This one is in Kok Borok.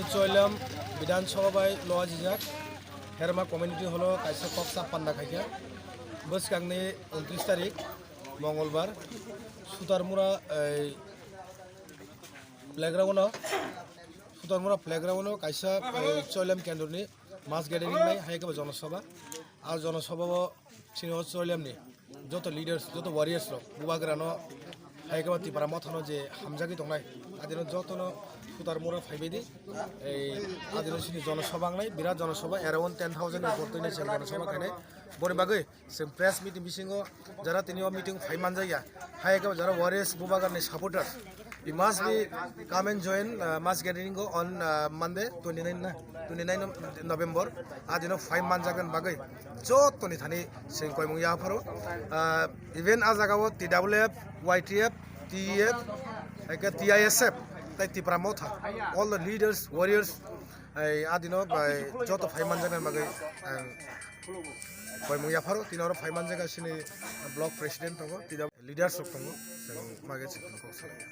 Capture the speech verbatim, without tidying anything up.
Choilam Bidhan Sabha bai loa jijak Herma Community Hall o kaisa kok chap panda khaikha. Bwskangni untris tarik Mongolbar Sutarmura, ei, playground o, Sutarmura playground o kaisa, ei, Choilam Kendroni mass gathering nai, hai khe bo Jonosabha. A Jonosabha o chini o Choilamni joto leaders, joto warriors rok, bubagrano, hai khe bo Tipra Mothano je hamjagwi tongnai, adino jotono Sutarmura phaibaidi, ei, adino chini Jonosabha wngnai, birat Jonosabha, around ten thousand ni por twi nai chwng Jonosabha khainai. Boni bagwi chwng press meeting bisingo jara tini o meeting phai manjakya, hai khe bo jara warriors bubagrani supporters, you must be come and join, uh, mass gathering on, uh, Monday, twenty-nine na, twenty-nine November. Adino phai manjaknani bagwi jotoni thani chwng koimung yapharo. Uh, even a jaga o T W F, Y T F, T E F, hai khe T I S F, tai Tipra Motha, all the leaders, warriors, ai adino bai joto phai manjaknani bagwi ang koimung yapharo. Tini oro phai manjakha chini block president tongo, T W F leaders rok tongo, chwng bagwi chwng kok salai.